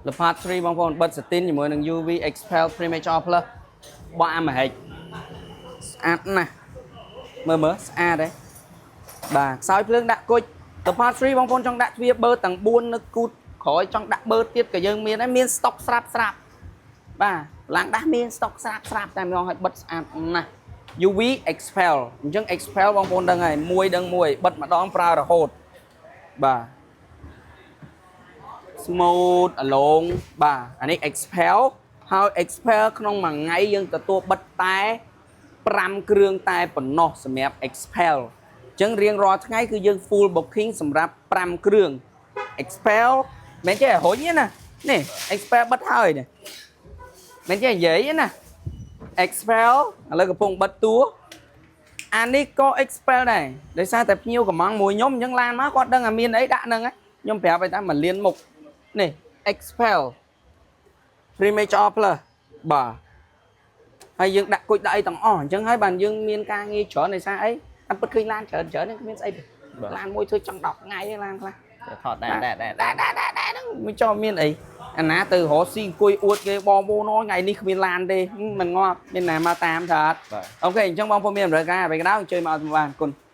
Leopard 3បងប្អូនបិទ satin ជាមួយនឹង UV XPEL Prime HR Plus បោះអាមហិចស្អាតណាស់មើលមើលស្អាតទេបាទខ្សោយភ្លើងដាក់គុជ Leopard 3បងប្អូនចង់ដាក់ទ្វារបឺទាំង4នៅគូតក្រោយចង់ដាក់បឺទៀតក៏យើងមានដែរមាន stock ស្រាប់ស្រាប់បាទឡើងដាស់មាន stock ស្រាប់ស្រាប់តែម្ដងឲ្យបិទស្អាតណាស់ UV XPEL អញ្ចឹង XPEL បងប្អូនដឹងហើយមួយដឹងមួយបិទម្ដងប្រើរហូតបាទ smooth អលងបាទអានេះ XPEL ហើយ XPEL ក្នុងមួយថ្ងៃយើងទទួលបិទតែ5គ្រឿងតែប៉ុណ្ណោះសម្រាប់ XPEL អញ្ចឹងរៀងរាល់ថ្ងៃគឺយើង full booking សម្រាប់5គ្រឿង XPEL មិនចេះរុញទេណានេះ XPEL បិទហើយនេះមិនចេះនិយាយទេណា XPEL ឥឡូវកំពុងបិទតួអានេះក៏ XPEL ដែរដោយសារតែភ្ញៀវកំងមួយខ្ញុំអញ្ចឹងឡានមកគាត់ដឹងថាមានអីដាក់ហ្នឹងហើយខ្ញុំប្រាប់ឲ្យថាមួយលានមុខនេះ XPEL Prime HR Plus បាទហើយយើងដាក់គុជដាក់អីទាំងអស់អញ្ចឹងហើយបានយើងមានការងារច្រើនដោយសារអីតាមពិតឃើញឡានច្រើនច្រើនហ្នឹងគ្មានស្អីទេ បាទ ឡានមួយធ្វើចង់10ថ្ងៃទេឡានខ្លះ ថតដែរដែរដែរ ដែរដែរដែរដែរហ្នឹងមិនចង់មានអីអាណាទៅរកស៊ីអង្គុយអួតគេបងប្អូនថ្ងៃនេះគ្មានឡានទេមិនងាប់មានណាមកតាមថាអត់ បាទ OK អញ្ចឹងបងប្អូនមានតម្រូវការអ្វីក៏ដោយអញ្ជើញមកឲ្យបានគុណ។